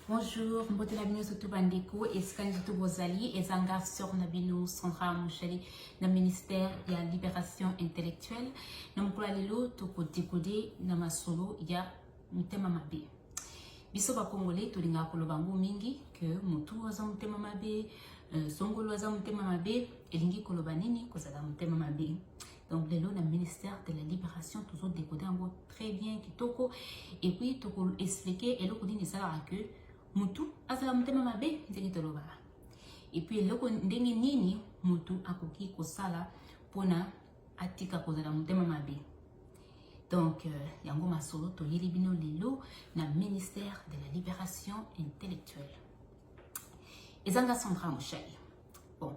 Bonjour, mbote na bino surtout bandeko, esika nyonso to bozali, eza nga sœur na bino Sandra Mushali na ministère ya libération intellectuelle. Na mokolo ya lelo tokodekode na masolo ya motema mabe. Biso ba Congolais tolingaka koloba yango mingi que motu aza motema mabe, songolo aza motema mabe, elingi koloba nini kozala motema mabe. Donc lelo na ministère de la libération tozodekode yango très bien kitoko, et puis tokoexpliquer eloko nini esalaka ke mutu azala motema mabe ndenge tolobaka, et puis eloko ndenge nini mutu akoki kosala mpona atika kozala motema mabe. Donc yango masolo toyeli bino lelo na ministère de la libération intellectuelle. Ezanga Sandra Moshali. Bon,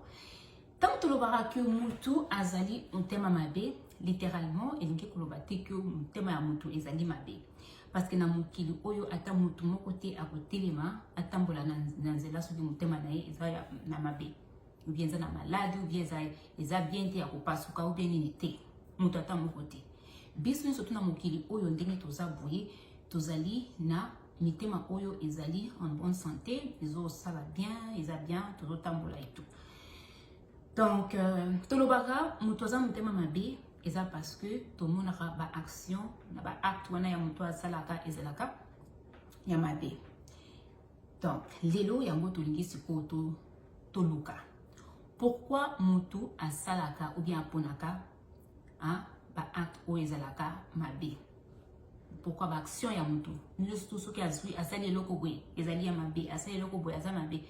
ntango tolobaka ke mutu azali motema mabe, littéralement elingi koloba te ke motema ya mutu ezali mabe, parce que na mokili oyo ata mutu moko te akotelema atambola na nzela soki motema na ye eza na mabe, ou bien eza na maladi, ou bien eza bien te ya kopasuka, ou bien nini te. Moto ata moko te. Biso nyonso to na mokili oyo, ndenge toza boye, tozali na mitema oyo ezali en bonne santé, ezosala bien, eza bien, tozotambola et tout. Donc tolobaka moto aza motema mabe, eza parce que tomonaka baaction na baacte wana ya moto asalaka ezalaka ya mabe. Donc lelo yango tolingi sikoyo toluka pourquoi motu asalaka ou bien aponaka baacte oyo ezalaka mabe, pourquoi baaction ya motu nyonso soki azwi, asali eloko boye, ezali ya mabe, asali eloko boye, aza mabe,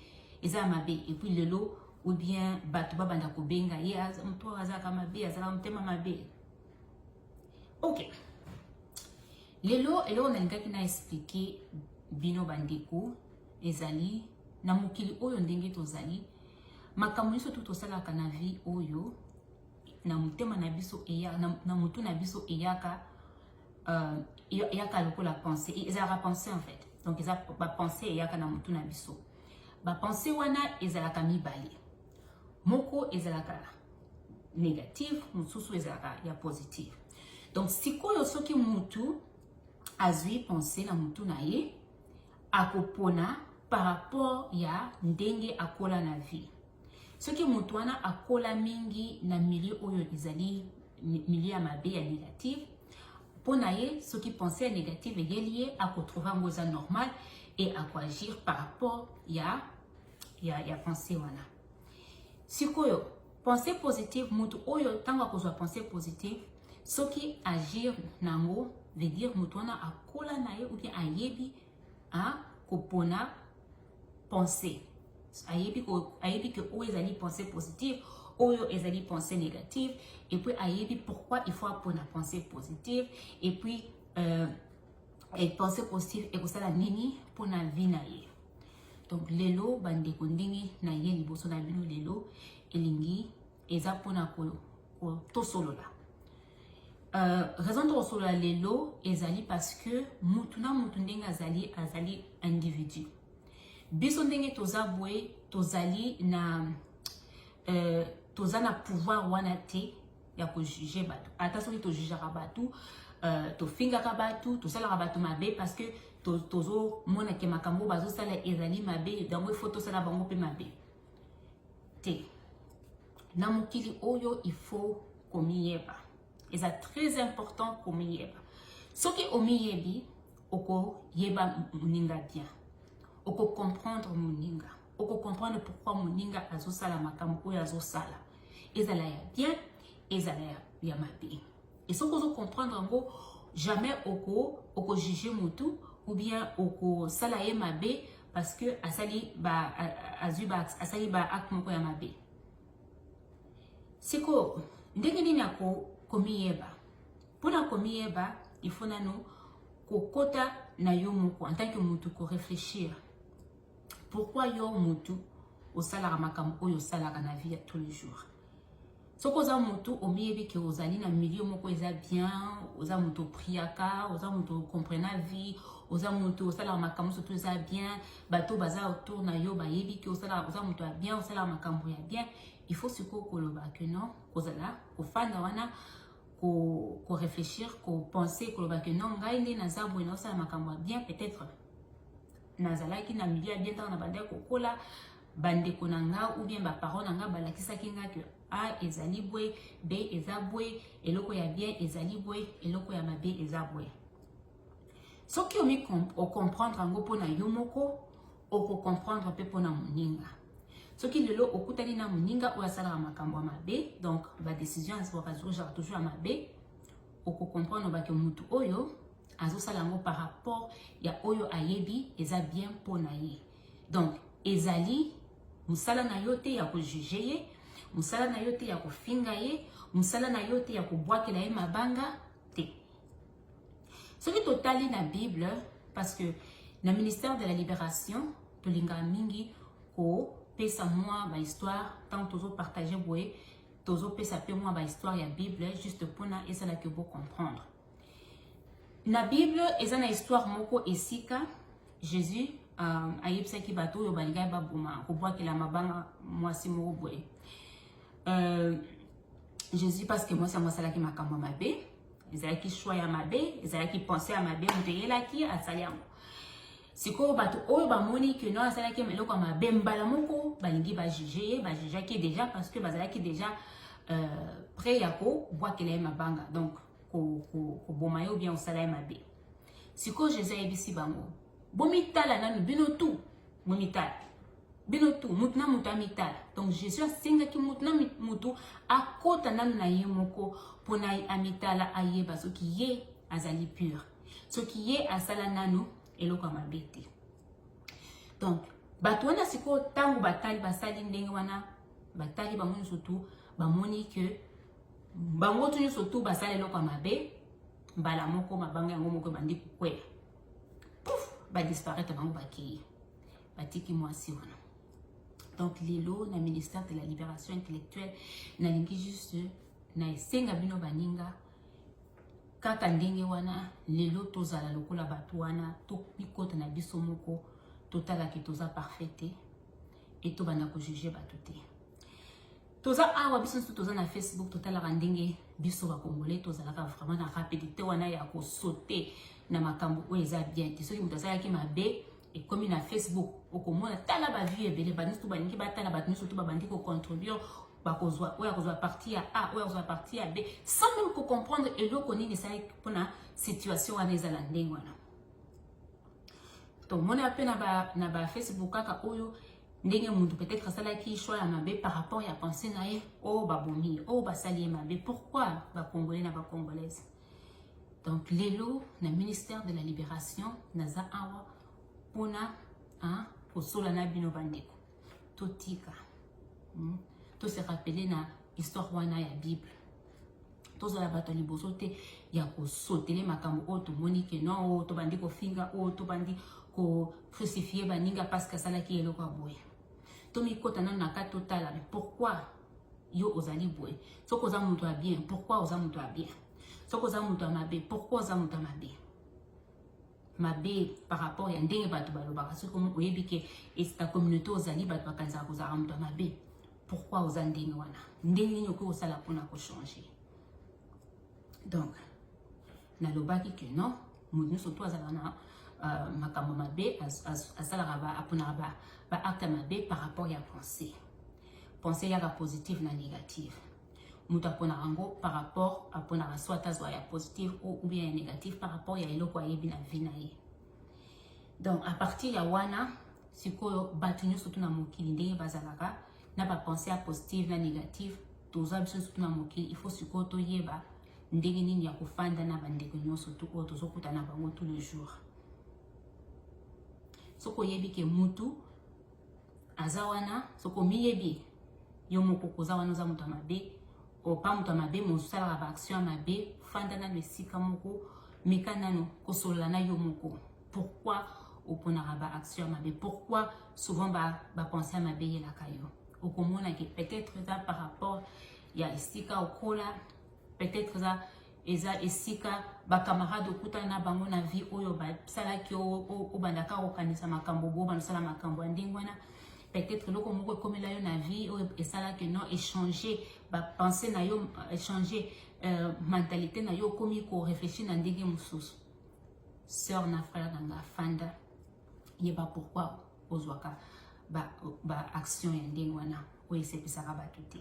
eza ya mabe. Et puis lelo ou bien bato babanda kobenga ye motu oyo azalaka mabe, azalaka motema mabe. Ok, lelo eloko nalingaki na expliquer bino bandeko ezali na mokili oyo ndenge tozali, makambo nyonso tu tosalaka na vie oyo, na motema na biso eya, na motu na biso eyaka, eyaka lokola pensée, ezalaka pensée en fait. Donc eza bapensée eyaka na motu na biso. Bapensée wana ezalaka mibale: moko ezalaka négative, mosusu ezalaka ya positive. Donc sikoyo soki mutu azwi pensée na mutu na ye, akopona par rapport ya ndenge akola na vie. Soki motu wana akola mingi na milieu oyo ezali milieu ya mabe, ya négative, mpo na ye soki pensée ya négative eyeli ye, akotrouver yango eza normal et akoagir par rapport ya pensée wana. Sikoyo pensée positive, motu oyo ntango akozwa pensée positive, soki agir nango, veut dire motu wana akola na ye ou bien ayebi kopona pensée, ayebi ke oyo ezali pensée positive, oyo ezali pensée négative, et puis ayebi pourquoi il faut apona pensée positive, et puis et pensée positive ekosala nini mpona vie na ye. Donc lelo bandeko, ndenge na ye liboso na bino lelo, elingi eza mpona tosolola. Raison tokosolola lelo ezali parce que mutu na mutu ndenge azali, azali individu. Biso ndenge toza boye, tozali na toza na pouvoir wana te ya kojuger bato. Ata soki tojugeaka bato, tofingaka bato, tosalaka bato mabe, parce que tozomona ke makambo bazosala ezali mabe, yango ifo tosala bango mpe mabe te. Na mokili oyo il faut komiyeba, eza très important komiyeba. Soki omiyebi, okoyeba moninga bien, okocomprendre moninga, okocomprendre pourquoi moninga azosala makambo oyo azosala, ezala ya bien, ezala ya mabe. Et soki ozocomprendre yango, jamais okojuger motu ou bien okosala ye mabe parce que asali ba azwi ba asali ba acte moko ya mabe. Sikoyo ndenge nini komiyeba? Mpona komiyeba, il faut nano kokota na yo moko en tant que mutu, koréfléchir pourquoi yo mutu osalaka makambo oyo osalaka na vie ya tous les jours. Soki oza motu omiyebi ke ozali na milieu moko eza bien, oza motu opriaka, oza motu ocomprena vie, oza motu osalaka makambo surtout eza bien, bato baza autour na yo bayebi ke oza moto ya bien, osalaka makambo ya bien, il faut sikoyo koloba ke non, kozala kofanda wana, koréfléchir, kopenser, koloba ke non, ngai nde naza boye, naosala makambo ya bien, peut-être. Nazalaki na milieu ya bien ntango na bandaki kokola. Bandeko na nga ou bien baparent na nga balakisaki nga ke A ezali boye, B eza boye, eloko ya bien ezali boye, eloko ya mabe eza boye. Soki omi ocomprendre yango mpona yo moko, okocomprendre mpe mpona moninga. Soki lelo okutani na moninga oyo asalaka makambo ya mabe, donc badécision azwaka toujours ya mabe, okocomprendre bake mutu oyo azosala yango par rapport ya oyo ayebi eza bien mpona ye. Donc ezali mosala na yo te ya kojuger ye, mosala na yo te ya kofinga ye, mosala na yo te ya kobwakela ye mabanga te. Soki totali na Bible, parce que na ministère de la libération tolingaka mingi kopesa mwa bahistoire ntango tozopartage boye, tozopesa mpe mwa bahistoire ya Bible juste mpona esalaki bocomprendre. Na Bible eza na histoire moko esika Jésus ayebisaki bato oyo balingaki baboma, kobwakela mabanga mwasi moko boye. Jésus, parce que mwasi yango asalaki makambo ya mabe, ezalaki choix ya mabe, ezalaki pensée ya mabe, moto eyelaki asali yango. Sikoyo bato oyo bamoni ke no asalaki eloko ya mabe, mbala moko balingi bajuger ye. Bajugeaki déjà parce que bazalaki déjà prêt ya kobwakela ye mabanga, donc koboma ye ou bien kosala ye mabe. Sikoyo Jésus ayebisi bango: bomitala nanu bino tu, bomitala bino tu, mutu na mutu amitala. Donc Jésus asengaki mutu na mutu akota nanu na ye moko mpona amitala, ayeba soki ye azali pure, soki ye asala nanu eloko ya mabe te. Donc bato wana sikoyo, ntango batali, basali ndenge wana, batali bango nyonso tu, bamoni ke bango tu nyonso tu basala eloko ya mabe, mbala moko mabanga yango moko ebandi kokwea, pouf, badisparaître bango, bakei, batiki mwasi wana. Donc lelo na ministère de la libération intellectuelle, nalingi juste na esenga bino baninga kaka ndenge wana. Lelo tozala lokola bato wana, tomikota na biso moko, totalaki toza parfait te e tobanda kojuger bato te. Toza awa biso nyonso toza na Facebook, totalaka ndenge biso bakongolais tozalaka vraiment na rapidité wana ya kosauter na makambo oyo eza bien te. Soki moto asalaki mabe, ekomi na Facebook, okomona tala bavues ebele, bato nyonso balingi batala, bato nyonso to babandi kocontribuer, bakozwa oyo akozwa partie ya A, oyo akozwa partie ya B, sans même kocomprendre eloko nini esalaki mpona situation wana ezala ndenge wana. Tomona mpe na bafacebook kaka oyo ndenge moto peut-être asalaki choix ya mabe par rapport ya pensée na ye, oyo babomi ye, oyo basali ye mabe. Pourquoi, bacongolais na bacongolaise? Donc lelo na ministère de la libération, naza awa mpona kosola na bino bandeko. Totika tose rappeler na histoire wana ya Bible. Tozala bato ya liboso te ya kosauter makambo oyo tomoni ke non, oyo tobandi kofinga, oyo tobandi kocrucifier baninga parce que asalaki eloko ya boye. Tomikota nano na kati, totala: mais pourquoi yo ozali boye? Soki oza moto ya bien, pourquoi oza moto ya bien? Soki oza moto ya mabe, pourquoi oza moto ya mabe? Mabe par rapport ya ndenge bato balobaka. Soki oyebi ke na communauté ozali, bato bakanisaka kozalaka moto ya mabe, pourquoi oza ndenge wana? Ndenge nini okoki kosala mpona kochanger? Donc nalobaki ke non, moto nyonso to azalaka na makambo mabe, asalaka, aponaka baacte ya mabe par rapport ya pensée. Pensée yaka positive na négative. Moto aponaka yango par rapport, aponaka soit azwa ya positive ou bien ya négative par rapport ya eloko ayebi na vie na ye. Donc à partir ya wana sikoyo, bato nyonso to na mokili ndenge bazalaka na bapensée ya positive na négative, tozwa biso nyonso to na mokili. Il faut sikoyo toyeba ndenge nini ya kofanda na bandeko nyonso tu oyo tozokuta na bango tous les jours. Soki oyebi ke mutu aza wana, soki omiyebi yo moko koza wana, oza moto ya mabe, opa moto ya mabe, mosalaka baaction ya mabe, fanda nano esika moko, meka nano kosolola na yo moko. Pourquoi oponaka baaction ya mabe? Pourquoi souvent bapensée ya mabe eyelaka yo? Okomona ke peut-être eza par rapport ya esika okola, peut-être eza esika bacamarade okutana na bango na vie oyo basalaki obandaka kokanisa makambo bo bandosala makambo ya ndenge wana. Peut-être eloko moko ekomela yo na vie oyo esalaki non échanger bapensée na yo, échanger mentalité na yo, okomi koréfléchir na ndenge mosusu. Sœur na frère na nga, fanda. Yeba pourquoi ozwaka ba, ba action ya ndenge wana oyo esepisaka bato te.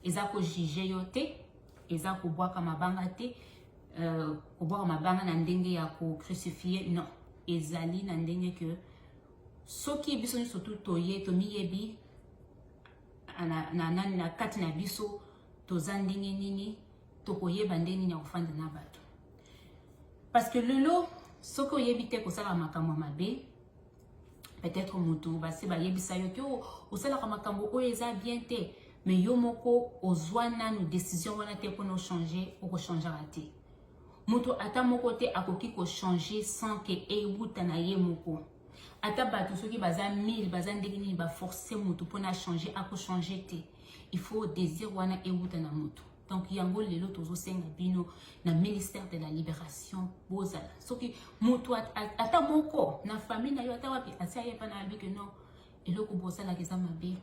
Eza kojuge yo te, eza kobwaka mabanga te, kobwaka mabanga na ndenge ya kocrucifie, non. Ezali na ndenge ke soki biso nyonso tu toye tomiyebi na kati na biso toza ndenge nini, tokoyeba ndenge nini ya kofanda na bato. Parce que lelo, soki oyebi te kosala makambo ya mabe, peut-être motu basi bayebisa yo ke osalaka makambo oyo eza bien te, mais yo moko ozwa nanu décision wana te mpona ochange, okochangeaka te. Moto ata moko te akoki kochange sans ke ewuta na ye moko. Ata bato soki baza 1000, baza ndenge nini, baforce motu mpona change, akochange te. Il faut désir wana ewuta na motu. Donc yango lelo tozosenga bino na ministère de la libération, bozala soki motu ata moko na famille na yo, ata wapi, asi ayeba na alobi ke non, eloko bosalaka eza mabe,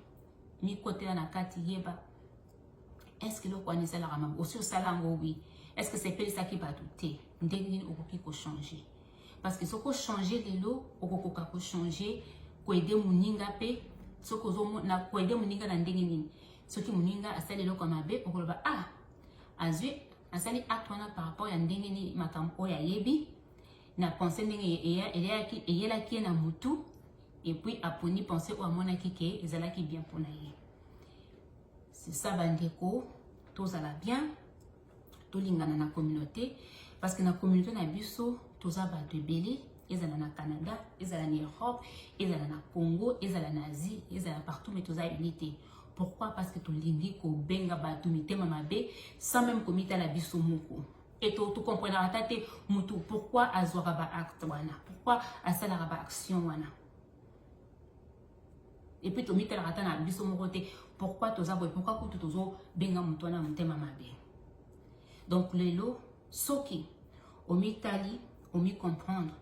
mikotela na kati, yeba est ce que eloko wana esalaka mabe, osi osala yango, oui, est ce que sepelisaki bato te, ndenge nini okoki kochange. Parce que soki ochange lelo, okokoka kochange, koaider moninga mpe. Soki ozomona koaider moninga na ndenge nini, soki moninga asali eloko ya mabe, okoloba: "Ah, azwi, asali acte wana par rapport ya ndenge nini, makambo oyo ayebi na pensée, ndenge eyelaki ye na motu, et puis aponi pensée oyo amonaki ke ezalaki bien mpona ye." C'est ça, bandeko, tozala bien, tolingana na communauté, parce que na communauté na biso toza bato ebele, ezala na Canada, ezala na Europe, ezala na Congo, ezala na Asie, ezala partout, mais toza unité. Pourquoi? Parce que tolingi kobenga bato mitema mabe sans même komitala biso moko. E tokomprenaka ata te motu pourquoi azwaka baacte wana, pourquoi asalaka baaction wana. Et puis tomitalaka ata na biso moko te pourquoi toza boye, pourquoi kutu tozobenga motu wana motema mabe. Donc lelo, soki omitali, omicomprendre,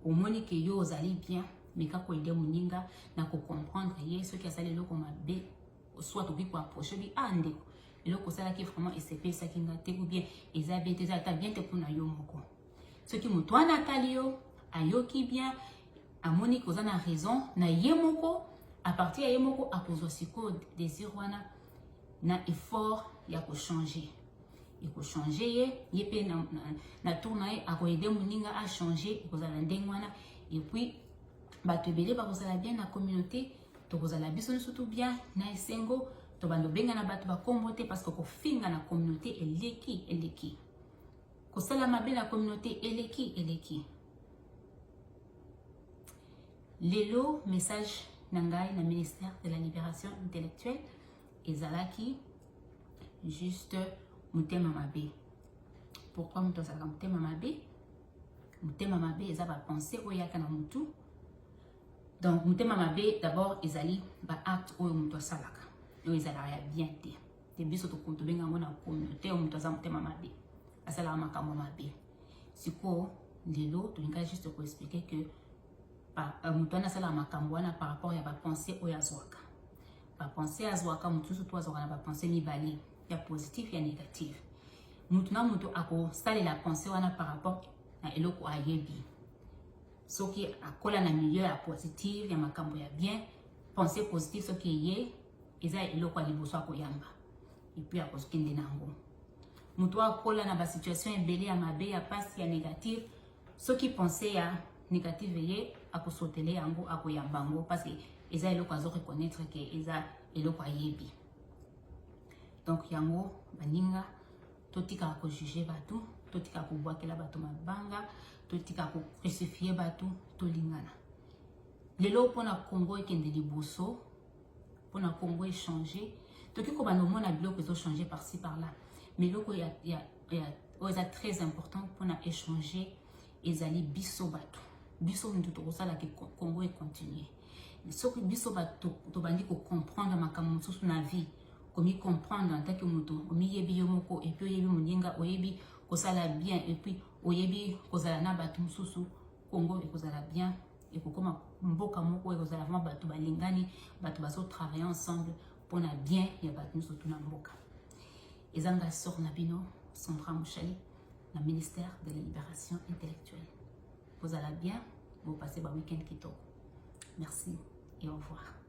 omoni ke yo ozali bien, meka koaider moninga na kocomprendre ye. Soki asali eloko mabe, soit okoki koapproche bi: "Ah ndeko, eloko osalaki vraiment esepelisaki nga te, ou bien eza bien te, eza ata bien te mpona yo moko." Soki moto wana atali yo, ayoki bien, amoni koza na raison na ye moko, à partir ya ye moko akozwa sikoyo désir wana na effort ya kochange, ekochange ye. Ye mpe na tour na ye akoaider moninga achange, ekozala ndenge wana. Et puis bato ebele bakozala bien na communauté, tokozala biso nyonso tu bien na esengo. Tobanda obenga na bato bakombo te, parce que kofinga na communauté eleki, eleki, kosala mabe na communauté eleki, eleki. Lelo message na ngai na ministère de la libération intellectuelle ezalaki juste motema mabe. Pourquoi moto azalaka motema mabe? Motema mabe eza bapensée oyo eyaka na motu. Donc motema mabe d'abord ezali baacte oyo moto asalaka oyo ezalaka ya bien te te. Biso tobenga yango na communauté oyo moto aza motema mabe, asalaka makambo mabe. Sikoyo lelo tolinga juste koexpliquer que moto wana asalaka makambo wana par rapport ya bapensée oyo azwaka. Bapensée azwaka, moto nyonso to azwaka na bapensée mibale, ya positif, ya négatif. Motu na moto akosalela pensée wana par rapport na eloko ayebi. Soki akola na milieu ya positive, ya makambo ya bien, pensée positive soki eye, eza eloko ya liboso akoyamba, et puis akozokende na yango. Moto akola na basituation ebele ya mabe, ya pasi, ya négative, soki pensée ya négative eye, akosotele yango, akoyamba yango, parce que eza eloko azo reconnaître ke eza eloko ayebi. Donc yango, baninga, totikaka kojuge bato, totikaka kobwakela bato mabanga, totikaka kocrucifie bato, tolingana. Lelo mpona Congo ekende liboso, mpona Congo echange, toki kobanda omona biloko ezochange par-ci par-là, mais eloko oyo eza très important mpona échanger ezali biso bato. Biso motu tokosalaka Congo econtinue soki biso bato tobandi kocomprendre makambo mosusu na vie, komi comprendre en tant que moto, omiyebi yo moko, et puis oyebi moninga, oyebi kosala bien, et puis oyebi kozala na bato mosusu, Congo ekozala bien, ekokoma mboka moko ekozala vraiment bato balingani, bato bazotravaille ensemble mpona bien ya bato nyonso tuna mboka. Eza nga sœur na bino Sandra Mouchali na ministère de la libération intellectuelle. Kozala bien. Bopasser ba week-end kitoko. Merci et au revoir.